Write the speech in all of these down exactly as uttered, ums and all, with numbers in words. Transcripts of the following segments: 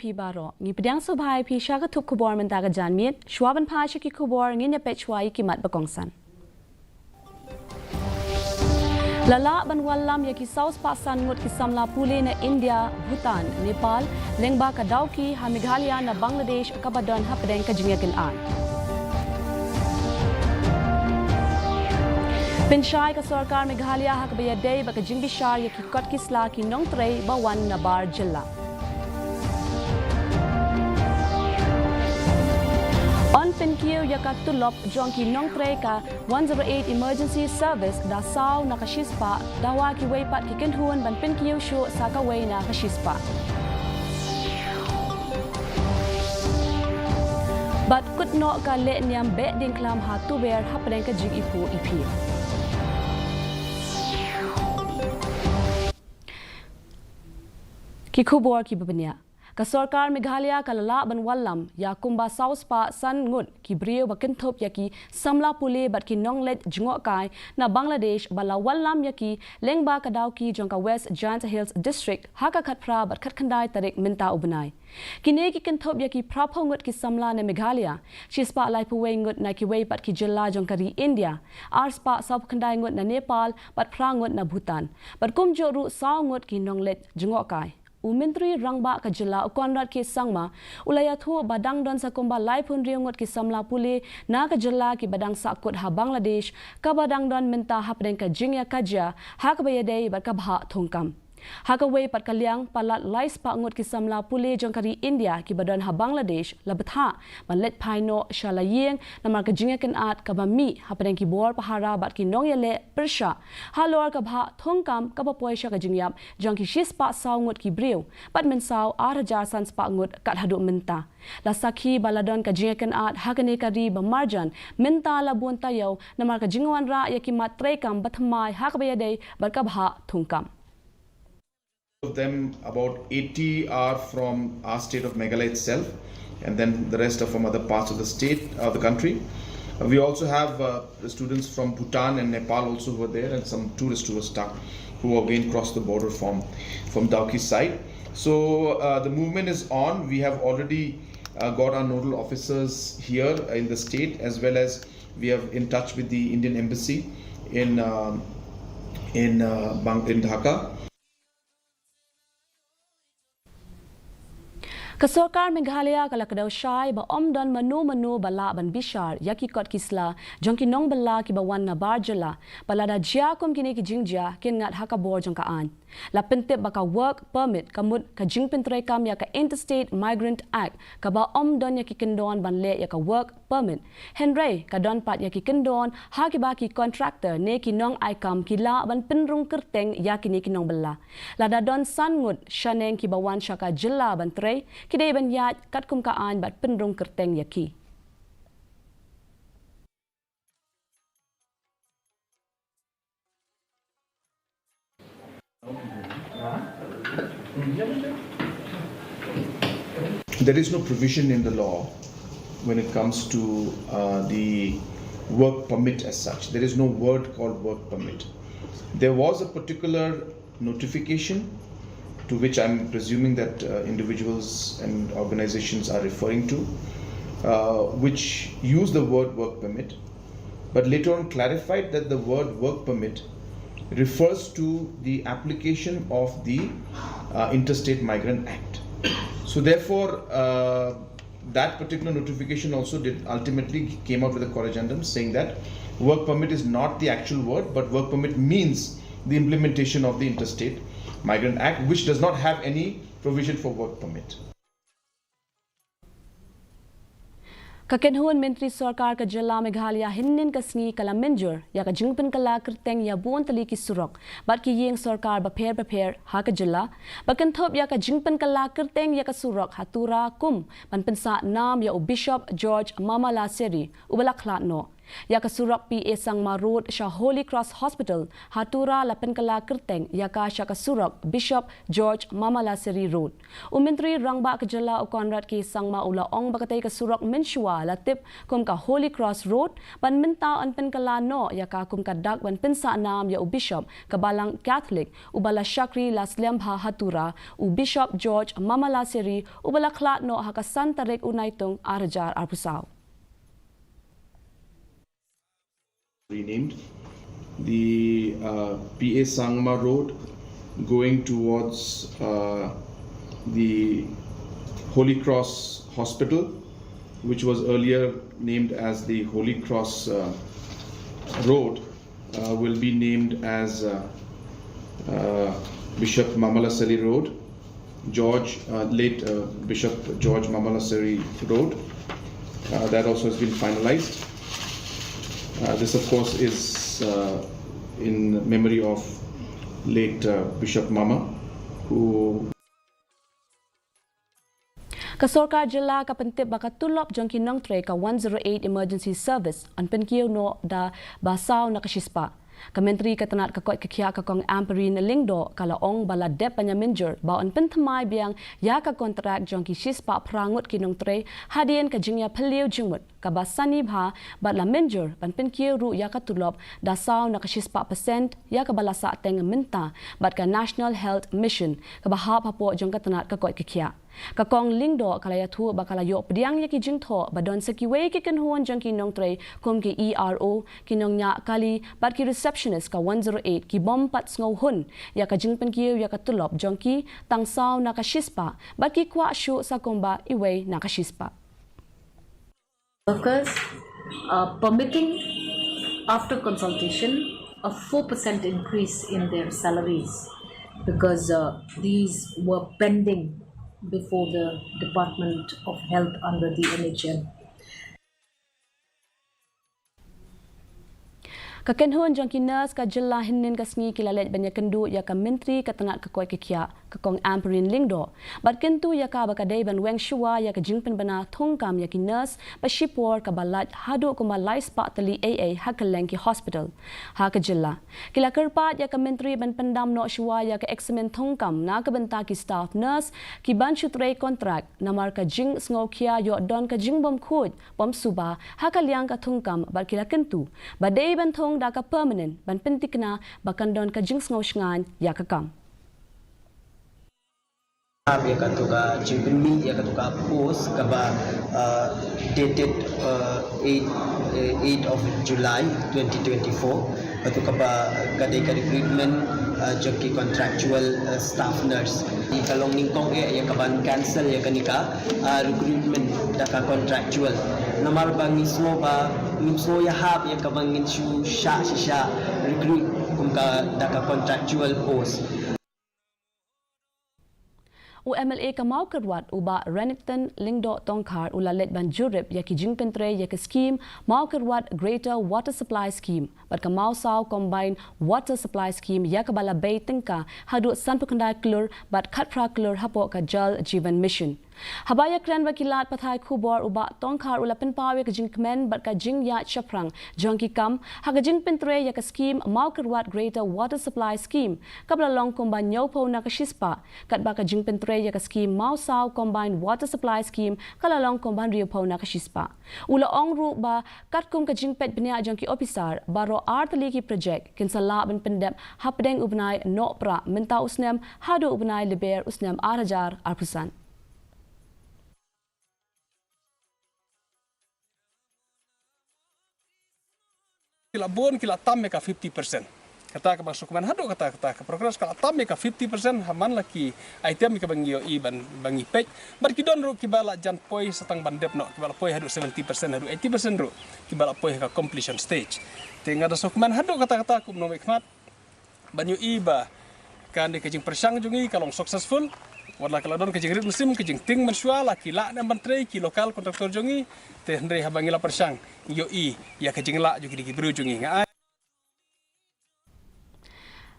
Phi baroh, ngi pdiang sngewbha ïa phi sha ka thup khubor mynta ka janmiet. Shuwa ban phai sha ki khubor, ngin ïa peit shuwa ïa ki mat ba kongsan. La lah ban wallam ïa ki saw spah san ngut ki samla pule na India, Bhutan, Nepal, lyngba ka Dawki ha Meghalaya na Bangladesh kaba don hapdeng ka jingïakynad. Pynshai ka sorkar Meghalaya ha kaba ïadei bad ka jingbishar ïa ki kot ki sla ki nongtrei ba wan na bar jylla. Yn pynkiew ïa ka tulop jong ki nongtrei ka one zero eight Emergency Service da saw na ka shispah, dawa kiwei pat ki kynhun ban pynkiew shuh sa kawei na ka shispah. Bad kut noh ka lehniam beh diengkhlam ha Tuber hapdeng ka jingiphuh iphi. Ki khubor kiba bniah. Ka sorkar Meghalaya ka la lah ban wallam ïa kumba saw spah san ngut ki briew ba kynthup ïa ki samla pule bad ki nongleit jngohkai na Bangladesh ba la wallam ïa ki lyngba ka Dawki jong ka West Jaintia Hills District ha ka khatphra bad khatkhyndai tarik mynta u bnai. Kine ki kynthup ïa ki phraphew ngut ki samla na Meghalaya, shispah laiphew wei ngut na kiwei pat ki jylla jong ka ri India, arspah sawphew khyndai ngut na Nepal bad phra ngut na Bhutan, bad kumjuh ruh saw ngut ki nongleit jngohkai. U Myntri Rangbah ka jylla u Conrad K Sangma u la ïathuh ba dang don sa kumba laiphew hynriew ngut ki samla pule na ka jylla kiba dang sahkut ha Bangladesh, kaba dang don mynta hapdeng ka jingïakajia ha kaba ïadei bad ka bhah thungkam. Ha kawei pat ka liang, palat lai spah ngut ki samla pule jong ka ri India kiba don ha Bangladesh la bthah ban leit phai noh sha la ïing namar ka jingïakynad kaba mih hapdeng ki bor pahara bad ki nongïaleh pyrshah halor ka bhah thungkam kaba poi sha ka jingïap jong ki shispah saw ngut ki briew bad mynsaw ar hajar san spah ngut kat haduh mynta. La sakhi ba la don ka jingïakynad ha kane ka ri ba marjan mynta la bun taïew namar ka jingwanrah ïa ki mat treikam ba thymmai ha kaba ïadei bad ka bhah thungkam. Of them, about eighty are from our state of Meghalaya itself, and then the rest are from other parts of the state, of the country. Uh, we also have uh, the students from Bhutan and Nepal also who were there, and some tourists who were stuck, who again crossed the border from, from Dawki side. So uh, the movement is on. We have already uh, got our nodal officers here in the state, as well as we are in touch with the Indian embassy in, um, in, uh, Bang- in Dhaka. Ka sorkar Meghalaya ka la kdew shai ba ym don mano mano ba lah ban bishar ïa ki kot ki sla jong ki nongbylla kiba wan na bar jylla, ba lada jia kum kine ki jingjia kin ngat ha ka bor jong ka aiñ. La pyntip ba ka work permit ka mut ka jingpyntreikam ïa ka Interstate Migrant Act kaba ym don ïa ki kyndon ban leh ïa ka work permit. Hynrei ka don pat ïa ki kyndon ha kiba ki contractor ne ki nongai kam ki lah ban pynrung kyrteng ïa kine ki nongbylla. Lada don san ngut shaneng kiba wan sha ka jylla ban trei, ki dei ban ïaid katkum ka aiñ bad pynrung kyrteng ïa ki. There is no provision in the law when it comes to uh, the work permit as such. There is no word called work permit. There was a particular notification to which I'm presuming that uh, individuals and organizations are referring to, uh, which use the word work permit, but later on clarified that the word work permit refers to the application of the uh, Interstate Migrant Act. So, therefore, uh, that particular notification also did ultimately came out with a corrigendum saying that work permit is not the actual word, but work permit means the implementation of the Interstate Migrant Act, which does not have any provision for work permit. Ka kynhun myntri sorkar ka jylla Meghalaya hynnin ka sngi ka la mynjur ïa ka jingpynkylla kyrteng ïa bun tylli ki surok bad ki ïing sorkar bapher bapher ha ka jylla, ba kynthup ïa ka jingpynkylla kyrteng ïa ka surok ha Tura kum ban pynsah nam ïa u Bishop George Mamalassery uba la khlad noh. Ïa ka surok P A Sangma Road sha Holy Cross Hospital ha Tura la pynkylla kyrteng ïa ka sha ka surok Bishop George Mamalassery Road. U Myntri Rangbah ka jylla u Conrad K Sangma u la ong ba katei ka surok mynshuwa la tip kum ka Holy Cross Road, ban mynta yn pynkylla noh ïa ka kum ka dak ban pynsah nam ïa u Bishop ka Balang Catholic uba la shakri la slem bha ha Tura, u Bishop George Mamalassery uba la khlad noh ha ka san tarik u Naitung ar hajar arphew saw. Renamed the uh, P A Sangma Road going towards uh, the Holy Cross Hospital, which was earlier named as the Holy Cross uh, Road, uh, will be named as uh, uh, Bishop Mamalassery Road, George, uh, late uh, Bishop George Mamalassery Road. Uh, that also has been finalized. Uh, this, of course, is uh, in memory of late uh, Bishop Mama, who Ka sorkar jylla ka pyntip ba ka tulop jong ki nongtrei ka one zero eight Emergency Service yn pynkiew noh da ba saw na ka shispah. Ka Myntri ka tnat ka koit ka khiah ka Kong Ampareen Lyngdoh ka la ong ba la dep ban ïa mynjur ba yn pynthymmai biang ïa ka kontrak jong ki shispah phra ngut ki nongtrei hadien ka jingïaphylliew jingmut kaba sani bha, bad la mynjur ban pynkiew ruh ïa ka tulop da saw na ka shispah percent ïa kaba la sah teng mynta bad ka National Health Mission kaba hap hapoh jong ka tnat ka koit ka khiah. Ka Kong Lyngdoh ka la ïathuh ba ka la ïoh pdiang ïa ki jingthoh ba don sa kiwei ki kynhun jong ki nongtrei kum ki E R O, ki nongñiah kali bad ki receptionist ka one zero eight ki bym pat sngewhun ïa ka jingpynkiew ïa ka tulop jong ki tang saw na ka shispah bad ki kwah shuh sa kumba iwei na ka shispah. Workers, uh, permitting, after consultation, a four percent increase in their salaries because uh, these were pending before the Department of Health under the N H M. Ka kynhun jong ki nurse ka jylla hynnin ka sngi ki la leit ban ïakynduh ïa ka Myntri ka tnat ka koit ka khiah, ka Kong Ampareen Lyngdoh, bad kyntu ïa ka ba ka dei ban weng shuwa ïa ka jingpynbna thungkam ïa ki nurse ba shipor kaba lait haduh kumba lai spah tylli ei ei ha kylleng ki hospital ha ka jylla. Ki la kyrpad ïa ka Myntri ban pyndam noh shuwa ïa ka exam thungkam na ka bynta ki staff nurse ki ban shu trei kontrak, namar ka jingsngewkhia ïoh don ka jingbymkhuid bym suba ha ka liang ka thungkam bad ki la kyntu ba dei ban thung da ka permanent ban pyntikna ba kan don ka jingsngewshngaiñ ïa ka kam. Ap ïa katu ka jingpynmih ïa katu ka post kaba uh, dated uh, eight, uh, eight of July twenty twenty-four. Katu kaba ka dei ka recruitment uh, jong ki contractual uh, staff nurse. Ka long nyngkong eh ïa kaban cancel ïa kane ka uh, recruitment da ka contractual. Namar ba ngi sngew ba ngi sngew ïahap ïa kaba ngin shu shah shisha recruit kum ka da ka contractual post. U M L A ka Mawkyrwat u Bah Renikton Lyngdoh Tongkhar u la leit ban jurip ïa ki jingpyntrei ïa ka skim Mawkyrwat Greater Water Supply Scheme bad ka Mawsaw Combined Water Supply Scheme ïa kaba la bei tyngka haduh sanphew khyndai klur bad khatphra klur hapoh ka Jal Jeevan Mission. Haba ïakren bad ki lad pathai khubor u Bah Tongkhar u la pynpaw ïa ka jingkmen bad ka jingïaid shaphrang jong ki kam ha ka jingpyntrei ïa ka skim Mawkyrwat Greater Water Supply Scheme kaba la long kumba hynñiewphew na ka shispah, katba ka jingpyntrei ïa ka skim Mawsaw Combined Water Supply Scheme ka la long kumba hynriewphew na ka shispah. U la ong ruh ba katkum ka jingpeit bniah jong ki ophisar, baroh ar tylli ki projek kin sa lah ban pyndep hapdeng u bnai Nohprah mynta u snem haduh u bnai Lber u snem ar hajar arphew san. Ki la bun, ki la tam ïa ka fifty percent. Kata kaba sngewkmen haduh kata, kata ka progress ka la tam ïa ka fifty percent ha man la ki item kaba ngi ïohi ban, ba ngi peit. Bad ki don ruh kiba la jan poi sa tang ban dep noh, kiba la poi haduh seventy percent, haduh eighty percent ruh kiba la poi ha ka completion stage. Te nga da sngewkmen haduh kata, kata kum u nongmihkhmat ban ïohi ba kane ka jingpyrshang jong ngi ka long successful. Wat la ka la don ka jingrit mynsiem, ka jingtieng mynshuwa, la ki lah ne em ban trei ki local contractor jong ngi. Te hynrei haba ngi la pyrshang, ngi ïohi ïa ka jinglah jong kine ki briew jong ngi. Nga ai.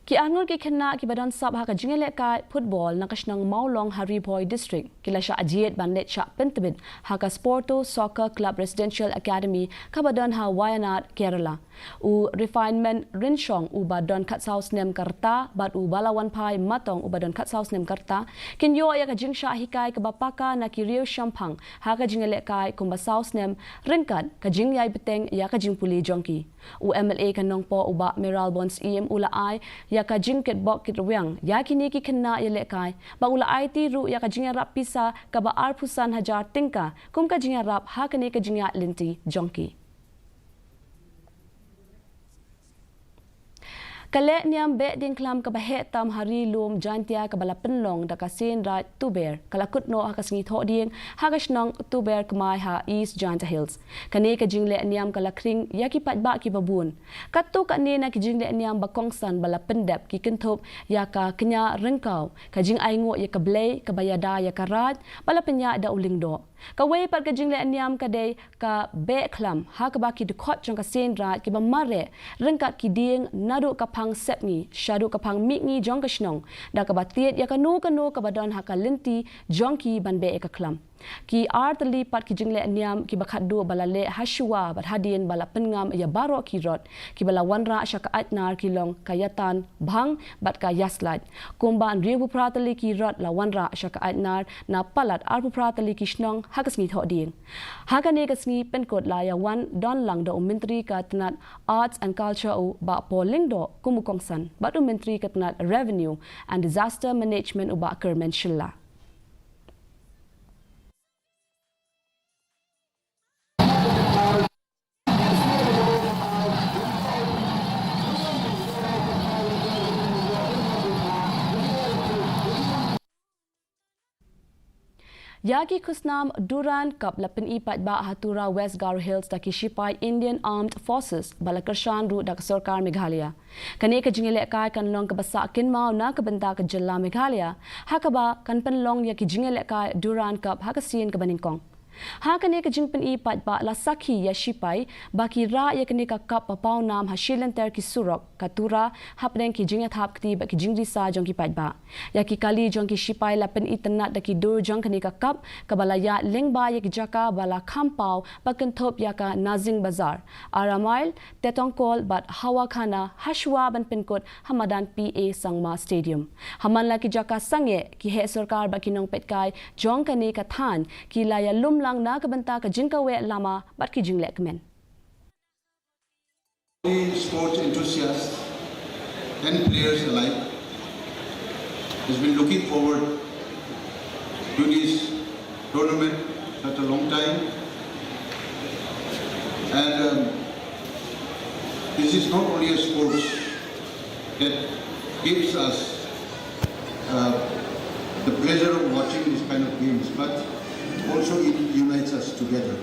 Ki arngut ki khynnah kiba don sap ha ka jingïalehkai football na ka shnong Mawlong ha Ri Bhoi District ki la shah jied ban leit shah pyntbit ha ka Sporto Soccer Club Residential Academy kaba don ha Wayanad, Kerala. U Refinement Rynshong uba don khatsaw snem ka rta bad u Balawanphai Matong uba don khatsaw snem ka rta kin ïoh ïa ka jingshah hikai kaba paka na ki riew shemphang ha ka jingïalehkai kumba saw snem ryngkat ka jingïai bteng ïa ka jingpule jong ki. U M L A ka Nongpoh u Bah Mayralborn Syiem u la ai ïa ka jingkitbok kitrwiang ïa kine ki khynnah ïalehkai bad u la aiti ruh ïa ka jingïarap pisa kaba arphew san hajar tyngka kum ka jingïarap ha kane ka jingïaid lynti jong ki. Ka lehniam beh diengkhlam kaba heh tam ha Ri Lum Jaintia kaba la pynlong da ka Seiñ Raij Tuber ka la kut noh ha ka sngi Thohdieng ha ka shnong Tuber Kmai ha East Jaintia Hills. Kane ka jinglehniam ka la khring ïa ki paidbah kiba bun. Katto katne na ki jinglehniam ba kongsan ba la pyndep ki kynthup ïa ka kñia ryngkaw, ka jingainguh ïa ka Blei kaba ïada ïa ka Raij ba la pynïaid da u Lyngdoh. Kawei pat ka jinglehniam ka dei ka beh khlam ha kaba ki dkhot jong ka Seiñ Raij kiba mareh ryngkat ki dieng naduh ka phang sepngi shaduh ka phang mihngi jong ka shnong da kaba tied ïa kano kano kaba don ha ka lynti jong ki ban beh ïa ka khlam. Ki ar tylli pat ki jinglehniam kiba khatduh ba la leh ha shuwa bad hadien ba la pynngam ïa baroh ki rot kiba la wanrah sha ka Aitnar ki long ka Ïatan Bhang bad ka Ïaslait. Kumba hynriewphew phra tylli ki rot la wanrah sha ka Aitnar na palat arphew phra tylli ki shnong ha ka sngi Thohdieng. Ha kane ka sngi pynkut la ïa wan don lang da u Myntri ka tnat Arts and Culture u Bah Paul Lyngdoh kum u kongsan bad u Myntri ka tnat Revenue and Disaster Management u Bah Kyrmen Shylla. Ïa ki khusnam Durand Cup la pyni paidbah ha Tura, West Garo Hills da ki shipai Indian Armed Forces ba la kyrshan ruh da ka sorkar Meghalaya. Kane ka jingïalehkai kan long kaba sah kynmaw na ka bynta ka jylla Meghalaya ha kaba kan pynlong ïa ki jingïalehkai Durand Cup ha ka sien kaba nyngkong. Ha kane ka jingpyni paidbah la sakhi ïa shipai ba ki rah ïa kane ka cup ba paw nam ha shilynter ki surok ka Tura hapdeng ki jingïathap kti bad ki jingrisa jong ki paidbah. Ïa ki kali jong ki shipai la pyni tynnat da ki dur jong kane ka cup kaba la ïaid lyngba ïa ki jaka ba la kham paw ba kynthup ïa ka Nazing Bazar, Aramail, Tetongkol bad Hawakhana ha shuwa ban pynkut ha madan P A Sangma Stadium. Ha man la ki jaka sangeh, ki heh sorkar bad ki nongpeitkai jong kane ka thaiñ ki la ïalum lang na ka bynta ka jingkaweh lama bad ki jinglehkmen. Sports enthusiasts and players alike has been looking forward to this tournament such a long time. And um, this is not only a sport that gives us uh, the pleasure of watching these kind of games, but also it unites us together.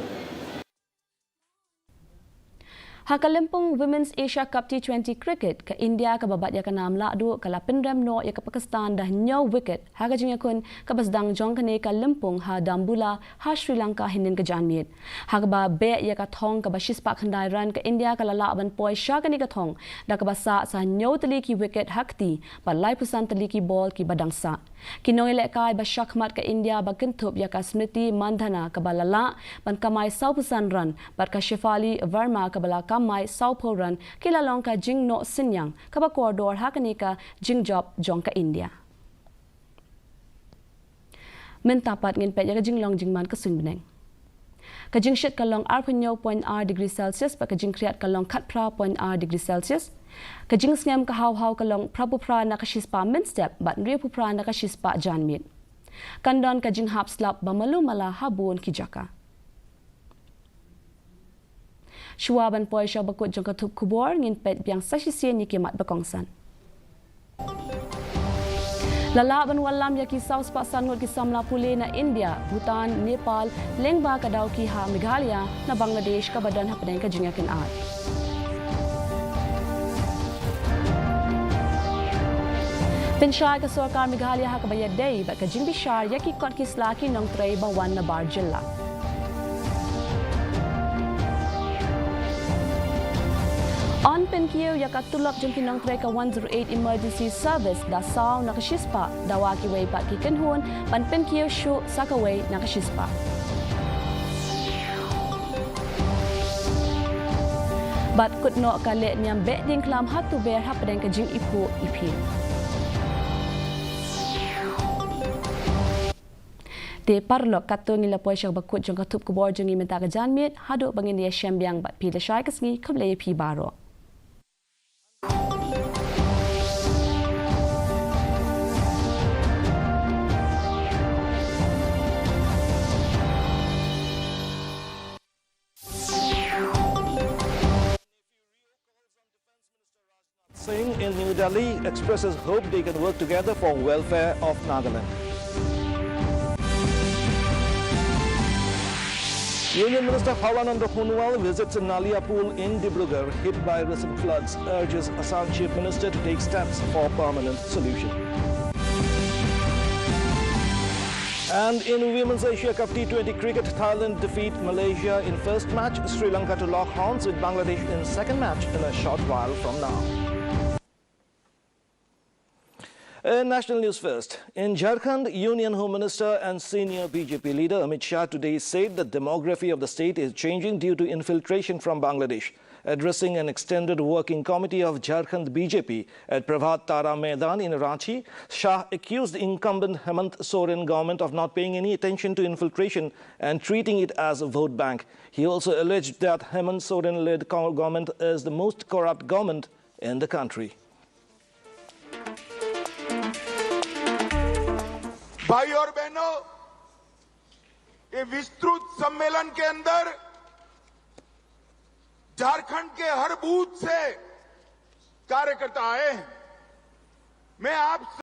Ha ka lympung Women's Asia Cup T twenty Cricket, ka India kaba bat ïa ka nam lahduh ka la pynrem noh ïa ka Pakistan da hynñiew wicket ha ka jingïakhun kaba sdang jong kane ka lympung ha Dambulla ha Sri Lanka hynnin ka janmiet. Ha kaba beh ïa ka thong kaba shispah khyndai run, ka India ka la lah ban poi sha kane ka thong da kaba sah sa hynñiew tylli ki wicket ha kti bad laiphew san tylli ki ball kiba dang sah. Ki nongïalehkai ba shakhmat ka India ba kynthup ïa ka Smriti Mandhana kaba la lah ban kamai sawphew san run bad ka Shefali Verma kaba la kamai sawphew run ki la long ka jingnoh synñiang kaba kordor ha kane ka jingjop jong ka India. Mynta pat ngin peit ïa ka jinglong jingman ka suiñ bneng. Ka jingshit ka long arphew hynñiew point ar degree Celsius bad ka jingkhriat ka long khatphra point ar degree Celsius. Ka jingsngem ka haw haw ka long phraphew phra na ka shispah mynstep bad hynriewphew phra na ka shispah janmiet. Kan don ka jinghap slap ba malu mala ha bun ki jaka. Shuwa ban poi sha bakut jong ka thup khubor, ngin peit biang sa shisien ïa ki mat ba kongsan. La lah ban wallam ïa ki saw spah san ngut ki samla pule na India, Bhutan, Nepal lyngba ka Dawki ha Meghalaya na Bangladesh kaba don hapdeng ka jingïakynad. Pynshai ka sorkar Meghalaya ha kaba ïadei bad ka jingbishar ïa ki kot ki sla ki nongtrei ba wan nabar jylla. Yn pynkiew ïa ka tulop jong ki nongtrei ka one zero eight Emergency Service da saw na ka shispah, dawa kiwei pat ki kynhun ban pynkiew shuh sa kawei na ka shispah. Bad kut noh ka lehniam beh diengkhlam ha Tuber hapdeng ka jingiphuh iphi. Te paralok, katto ngi la poi sha kaba kut jong ka thup khubor jong ngi mynta ka janmiet, haduh ba ngin ïashem biang bad phi lashai ka sngi, khublei ïa phi baroh. Singh in New Delhi expresses hope they can work together for welfare of Nagaland. Union Minister Hawananda Sonowaal visits Naliapul in Dibrugarh, hit by recent floods, urges Assam Chief Minister to take steps for permanent solution. And in Women's Asia Cup T twenty cricket, Thailand defeat Malaysia in first match, Sri Lanka to lock horns with Bangladesh in second match in a short while from now. In national news first, in Jharkhand, Union Home Minister and senior B J P leader Amit Shah today said the demography of the state is changing due to infiltration from Bangladesh. Addressing an extended working committee of Jharkhand B J P at Prabhat Tara Maidan in Ranchi, Shah accused incumbent Hemant Soren government of not paying any attention to infiltration and treating it as a vote bank. He also alleged that Hemant Soren-led co-, government is the most corrupt government in the country. भाई और बहनों, ये विस्तृत सम्मेलन के अंदर झारखंड के हर बूथ से कार्यकर्ता आए हैं। मैं आप